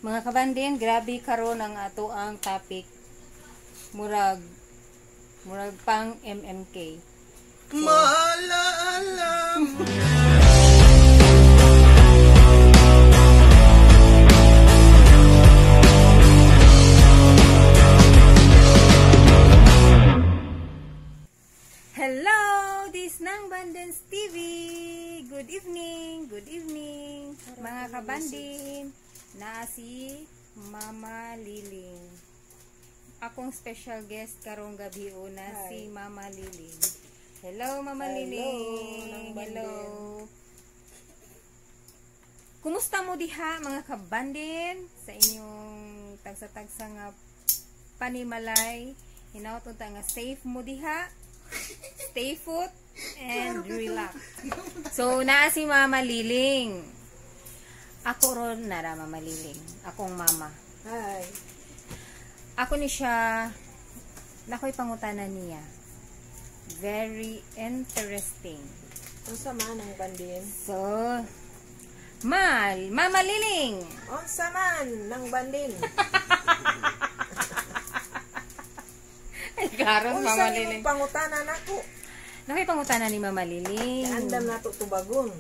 Mga kabandin, grabe karon ang ato ang topic. Murag murag pang MMK. Maalaala mo. Hello, this Nang Bandens TV. Good evening, mga kabandin. Na si Mama Liling. Akong special guest karong gabi una si Mama Liling. Hello, Mama Hello, Liling. Nang Hello. Bandin. Kumusta mo diha, mga kabandin, sa inyong tagsa-tagsa nga panimalay? Hinaot unta nga safe mo diha. Stay put and relax. So, naa si Mama Liling. Ako ron nara Mama Liling. Akong mama. Hi. Ako ni siya, nakoy pangutana niya. Very interesting. Unsa man ang bandin? So, Mal, Mama Liling. Unsa man ng bandin? Ay, karon Unsa Mama imong Liling. pangutana nako? Nakoy pangutana ni Mama Liling. Andam nato tubagon.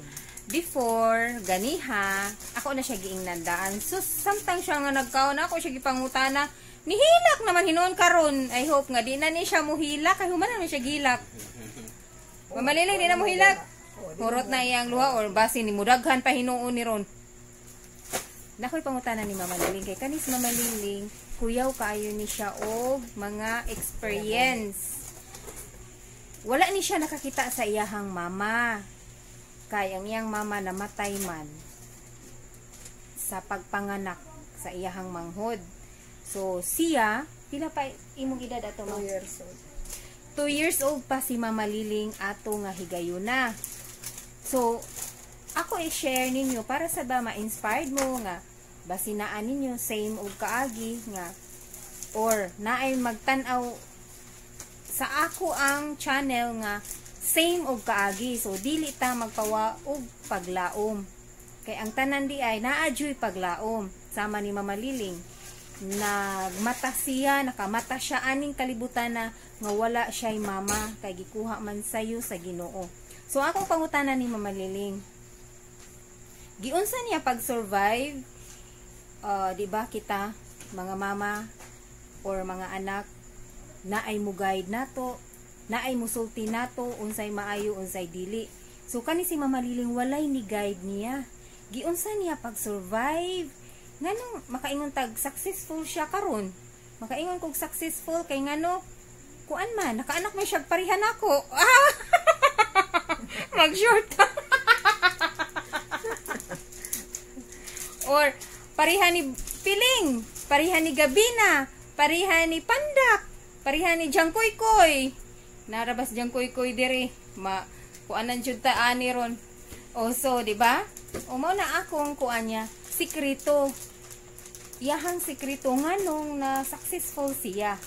Before ganiha, ako na siya giingnan daan. So samtang siya nga nagkaon, ako siya gipangutana, nihilak naman hinuon karon. I hope nga di na ni siya muhilak kay human na siya gilak. Mama Liling, di na muhilak. Hurot na iyang luha or basi ni mudaghan pa hinuon ni ron. Nakoy pangutana ni Mama Liling kay kanis Mama Liling, kuyaw kaayo ni siya og mga experience. Wala ni siya nakakita sa iyahang mama. Kay ang iyang mama namatay man sa pagpanganak sa iyahang manghod. So siya, pila pa imong edad ato, 2 ma? years old. 2 years old pa si Mama Liling ato nga higayuna. So, ako i-share ninyo para sa ba ma-inspired mo nga basi naa ninyo same og kaagi nga or naay magtan-aw sa ako ang channel nga same og kaagi. So dili ta magpawa og paglaom. Kay ang tanan di ay naa juy paglaom sama ni Mama Liling. Nagmata siya, nakamata siya aning kalibutan na nga wala siya'y mama kay gikuha man sayo sa Ginoo. So akong pangutana ni Mama Liling, giunsa niya pag-survive? Di ba kita mga mama or mga anak na ay mo guide nato, na ay musulti nato unsay maayo, unsay dili. So kani si Mama Liling walay ni guide niya. Giunsa niya pag-survive? Nganong makaingon tag successful siya karon? Makaingon kog successful kay ngano kuan man nakaanak man siya pareha nako. Mag-short. Or pareha ni Piling, pareha ni Gabina, pareha ni Pandak, pareha ni Jangkoy Koy. Narabas Jangkoy Koy diri. Ma kuanan jud ta ani ron. O so, di ba? O mao na akong kuan niya, sikreto. Iyahang sikreto nganong na successful siya.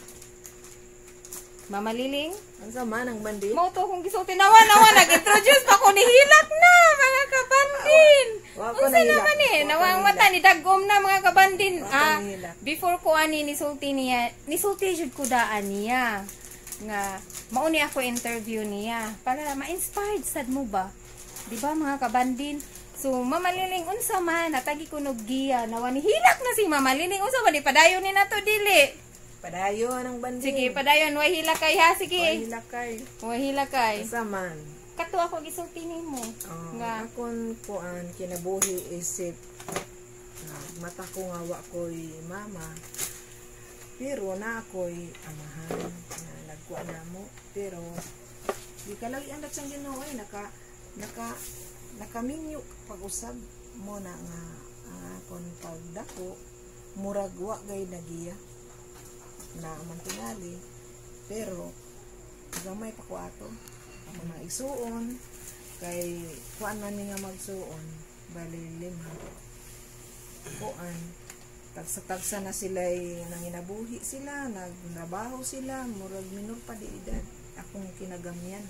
Mama Liling, Unsa man ang bandin? mao to akong gisulti. Nawa, nawa, nag-introduce pa ko ni hilak na, mga kabandin. Wa ko Unsa nahilak. naman eh, Wa ko nawa ang nahilak. mata ni dagom na, mga kabandin. Wa ko Ah, nahilak. before ko ani nisulti niya, nisulti jud ko daan niya nga mao ni ako interview niya para ma-inspired sad mo ba? Di ba, mga kabandin? So Mama Liling, unsa man natagi ko nog giya, nawa ni hilak na si Mama Liling, unsa man ni padayon ni nato dili? Padayon ang bandin. Sige, padayon, way hilak kay ha, sige. Way hilak kay. Way hilak kay. Unsa man? Kato ako gisulti nimo. Oh, Nga akon kuan kinabuhi isip mata ko nga wa ko'y mama, pero na ako'y amahan na nagkuan namo, pero di kalagi ang datsang Ginoo ay naka naka nakaminyo pag-usab mo na nga ang akon pagdako murag wa gay nagiya na man tingali, pero gamay pa ko ato ako na isuon kay kuan man mi nga magsuon, bali lima kuan, tagsa-tagsa na sila'y nanginabuhi sila, nagtrabaho sila, murag minor pa di edad akong kinagamyan.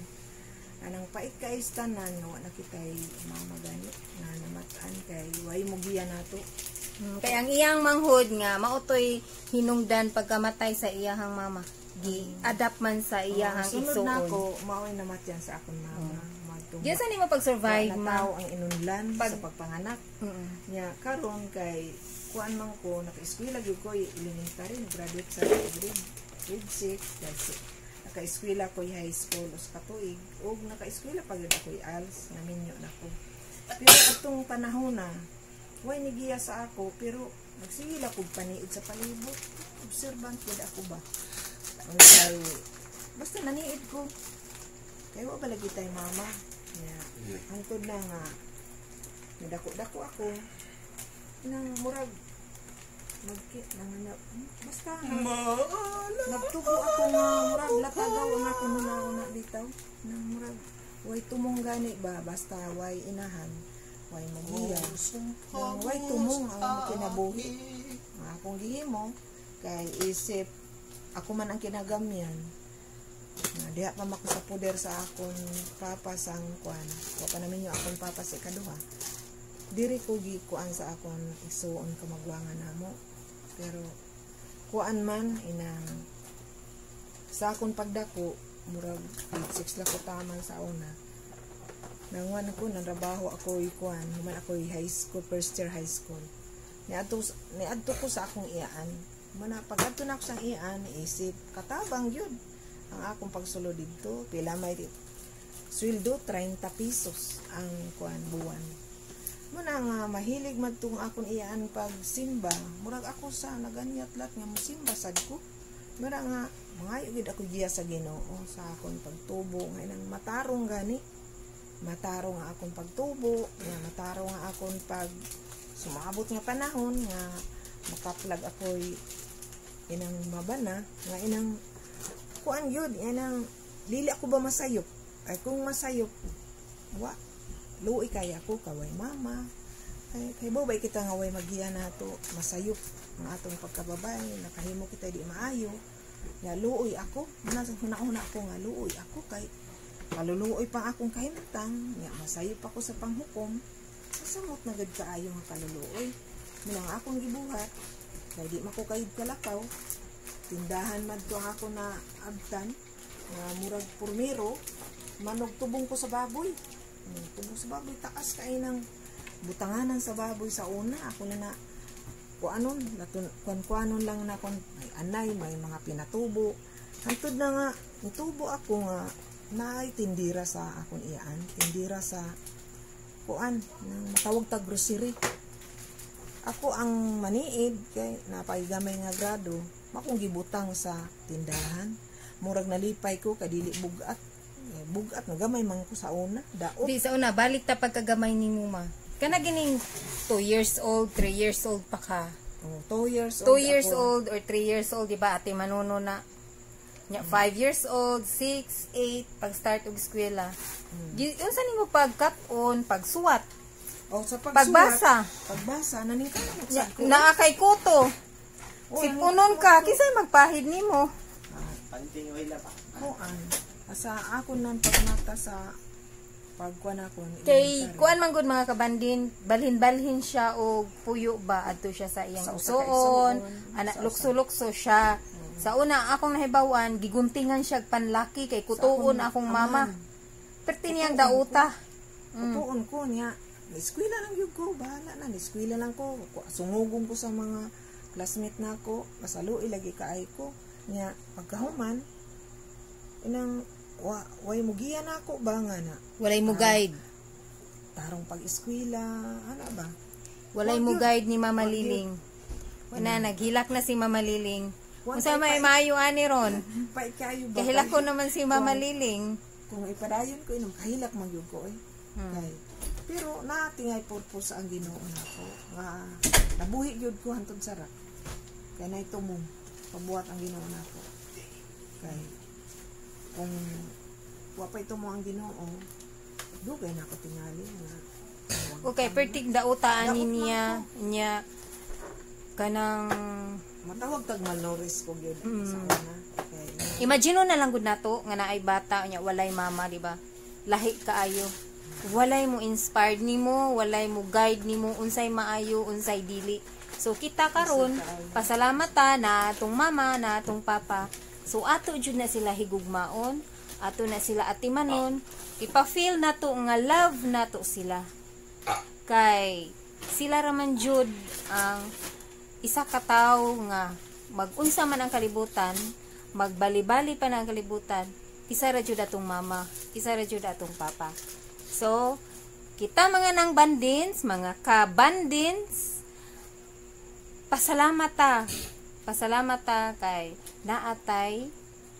Anang pait kay tanan, wa na kitay mama gani nga namat-an kay way mo giya nato. Kay ang iyang manghod nga mautoy hinungdan pagkamatay sa iyahang mama. Gi-adapt man sa iyahang Sunod na igsuon. ako, mao'y namatyan sa akong mama. Magtungod. Diyan sa nimo pag-survive, na ma. tao ang inunlan sa pagpanganak. Nya karon kay kuan man ko, naka-eskwela gyud ko elementary, graduate sa grade grade 6, that's it. Naka-eskwela ko high school usa ka tuig ug naka-eskwela pa gyud ako ALS, naminyo na ko. Pero atong panahon na way nigiya sa ako, pero nagsige lang kog paniid sa palibot. Observant gyud ako ba. Ang kay basta naniid ko. Kay wa ba lagi tay mama. Nya hangtod na nga nadako-dako ako nang murag magki nang basta nagtubo ako nga murag latagaw ang ako nuna bitaw, nang murag way tumong gani ba, basta way inahan, way mugiya, nang way tumong ang kinabuhi. Ang akong gihimo kay isip ako man ang kinagamyan na diha pa mako sa poder sa akong papa sang kuan, wa pa namin yung akong papa sa ikaduha, diri ko gikuan sa akong igsuon, kamagwangan namo. Pero kuan man inang sa akong pagdako, murag grade 6 lang ko taman sa una, nanguan ako, nanrabaho ako ikuan human ako high school, first year high school, niadto ko sa akong iyaan. Mana pag adto na ako sa iyaan, isip katabang gyud ang akong pagsulod didto, pila may sweldo, 30 pesos ang kuan buwan. Muna nga mahilig madtong akong iyaan pag simba, murag ako sa naganyat lat nga mosimba sad ko. Mura nga mangayo gid ako giya sa Ginoo sa akong pagtubo nga inang matarong gani, matarong ang akong pagtubo, nga matarong ang akong pag sumabot nga panahon nga makaplag ako'y inang mabana, nga inang kuan gyud, inang dili ako ba masayop. Ay kung masayop, wa luoy kaya ko kaway mama. Ay kay ba kita nga way magiya nato, masayop ang atong pagkababay, nakahimo kita di maayo nga luoy ako. Nasa huna-huna ako nga luoy ako kay kaluluoy pa akong kahimtang nga masayop ako sa panghukom, masamot na gud kaayo nga kaluluoy. Muna nga akong gibuhat kay di mako kayod kalakaw, tindahan man to ang ako na abtan nga murag purmero, manog tubong ko sa baboy. Tubong sa baboy, taas kay ng butanganan sa baboy sa una. Ako na na kuanon natun kuan-kuanon lang na kon may anay, may mga pinatubo. Hantod na nga nitubo ako nga naay tindira sa akong iyaan, tindira sa kuan nang matawag tag grocery. Ako ang maniid kay napaigamay nga grado, makong gibutang sa tindahan. Murag nalipay ko kay dili bugat. Eh, bugat nga gamay man ko sa una, daot. Di sa una, balik ta pagkagamay nimo, ma. Kana gining 2 years old, 3 years old pa ka. Oh, 2 years 2 old years ako. Old or 3 years old, di ba? Ate Manuno na. Nya 5 years old, 6, 8, pag start og eskwela. Unsa nimo pag cut-on, pagsuwat, Oh, sa pagsuwat, pagbasa? Pagbasa, naningkamot Nya, sa ko. naa kay kuto. Oh, Sipunon ka, kinsay magpahid nimo? Panting wala pa. Kuan. Sa ako nan pagmata sa pagkuan ako. Kay elementary. kuan man gud, mga kabandin, balhin-balhin siya og puyo ba adto siya sa iyang Sa usa ka usoon, igsuon, ana sa usa. lukso-lukso siya. Sa una akong nahibaw-an, giguntingan siya og panlaki kay kutuon Sa akong akong mama. amahan. Perti niyang dauta. Tuon ko niya. Eskwela lang gyud ko, bahala na, eskwela lang ko. Sungugong ko sa mga classmate na ako, masaluoy lagi kaay ko. Niya pagkahuman inang wa, way mugiya na ako ba nga na Walay mo guide. Tarong pag-eskwela, ana ba? Walay Wag mo yun. guide ni Mama Wag yun. Liling. Wala, naghilak na si Mama Liling. Wag Unsa kay may maayo ani ron? Pait kayo ba? Kahilak ko naman si Mama Liling. Kung ipadayon ko inom, kahilak man gyud ko eh. Kay pero natingay purpose ang Ginoo nako nga nabuhi gyud ko hantod sara. Kay nay tumong pabuhat ang Ginoo nako. Kay kung wa pay tumong ang Ginoo, dugay na ako tingali nga. Okay, pertig dauta ani Daot man niya niya kanang Matawag tag malnourished ko gyud sa una. Kay Imagine na lang gud nato nga naay bata nya walay mama, di ba? Lahi kaayo. Walay mo inspired nimo, walay mo guide nimo unsay maayo, unsay dili. So kita karon, pasalamat ta na atong mama, na atong papa. So ato jud na sila higugmaon, ato na sila atimanon, ipa-feel nato nga love nato sila. Kay sila raman jud ang isa ka tawo nga magunsa man ang kalibutan, magbali-bali pa na ang kalibutan, isa ra jud atong mama, isa ra jud atong papa. So, kita mga nang bandins, mga kabandins, pasalamat ta. Pasalamat ta kay naatay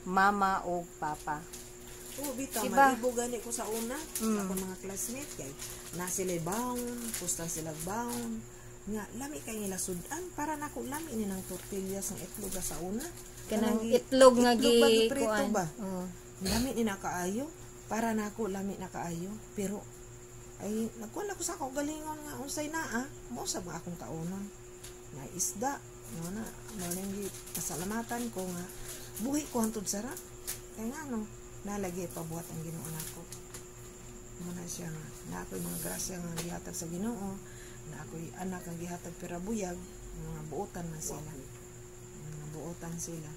mama ug papa. Oh, bitaw, Diba? malibo gani ko sa una, sa akong mga classmate kay na sila baon, pustan sila baon. Nga lami kay nila sudan para nako lami ni ng tortillas ng itlog sa una. Kanang Kanang itlog nga itlog ba gi giprito kuan. ba? Oo. Lami ni na kaayo, para nako lami na kaayo, pero ay nagkuan ako sa ako galingon nga unsay naa, mo sa mga akong kaunon. Na isda, mo na mo nang gi pasalamatan ko nga buhi ko hantod sara. Kay ngano nalagi pabuhat ang Ginoo nako. Mo na siya nga na ako'y mga grasya nga gihatag sa Ginoo, na ako'y anak nga gihatag pero buyag, mga buotan man sila. Mga buotan sila.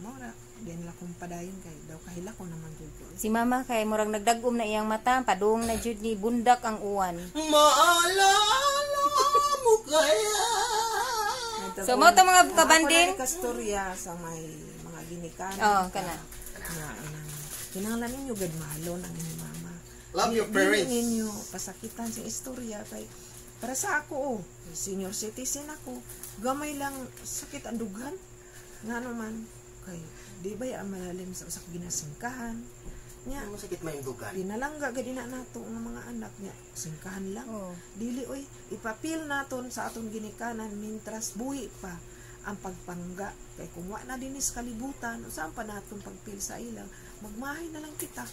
Mao ra, di nila kong padayon kay daw kahila ko naman jud ko. Si mama kay murag nagdagom na iyang mata, padung na jud ni bundak ang uwan. Maalala mo kaya? So, mao to, mga kabanding. Ako na kastorya sa may mga ginikanan. Oo, kana. Na, nang, kinahanglan ninyo gad mahalon ang inyong mama. Love your Dili parents. ninyo pasakitan sa istorya kay para sa ako oh, senior citizen ako. Gamay lang sakit ang dughan. Ngano man kay di ba ang malalim sa usa ka ginasingkahan. Nya Masakit man yung dugan. dinalangga gad ina nato nga mga anak niya singkahan lang. Oo. Dili oy, ipapil naton sa atong ginikanan mintras buhi pa ang pagpangga kay kung wa na dinis kalibutan unsa pa natong pagpil sa ilang, magmahay na lang kita.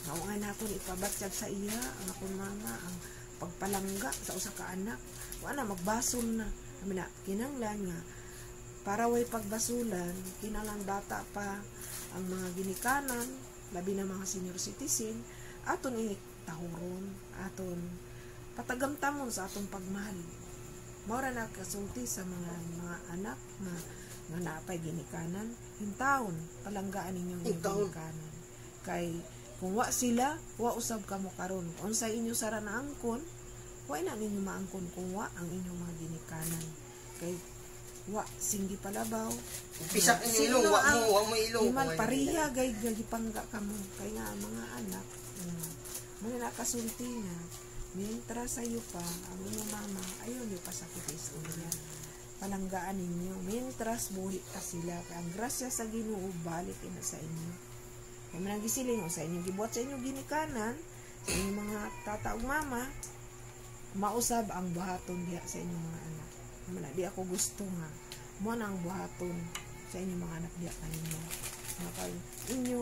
Mao nga naton ipabatyag sa iya ang akong mama ang pagpalangga sa usa ka anak. Wa na magbasol na kami na, kinanglan nga para way pagbasulan, kinahanglan bata pa ang mga ginikanan, labi na mga senior citizen, aton itahuron, aton patagamtamon sa atong pagmahal. Mao ra na kasulti sa mga mga anak nga nga naapay ginikanan, hintawon palanggaan ninyo ang inyong Hintawon. ginikanan. Kay kung wa sila, wa usab kamo karon. Unsa inyo sara naangkon, wa na ninyo maangkon kung wa ang inyong mga ginikanan. Kay wa singgi palabaw. Pisak inyo ilong, wa mo ilong. Himal pariha gay gipangga kamo kay nga ang mga anak mo na nakasulti nga mientras sayo pa ang inyong mama, ayaw niyo pasakit istorya, palanggaan ninyo mientras buhi pa sila kay ang grasya sa Ginoo balik ina sa inyo. Kay man ang gisiling sa inyong gibuhat sa inyong ginikanan, sa inyong mga tata ug mama, mausab ang buhaton diha sa inyong mga anak. Man na, di ako gusto nga mo na ang buhaton sa inyong mga anak diha kaninyo nga kay inyo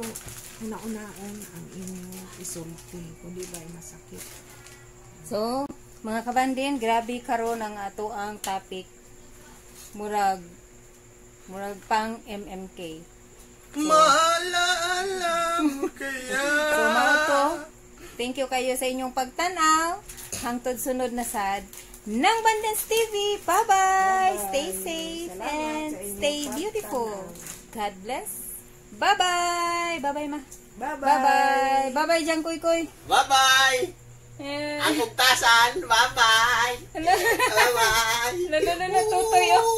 una-unaon ang inyo isulti kundi ba ay masakit. So, mga kabandin, grabe karon ang ato ang topic. Murag murag pang MMK. Maalala mo kaya? So, mao to. Thank you kayo sa inyong pagtanaw. Hangtod sunod na sad ng Bandens TV. Bye-bye! Bye-bye. Stay safe Salamat and sa inyong stay beautiful. pagtanaw. God bless. Bye-bye! Bye-bye, ma. Bye-bye. Bye-bye! Bye-bye, Jan Kuy Kuy. Bye-bye! Eh. Ang kugtasan, bye-bye! Hala, Bye-bye! hala, hala, tutoy, oh.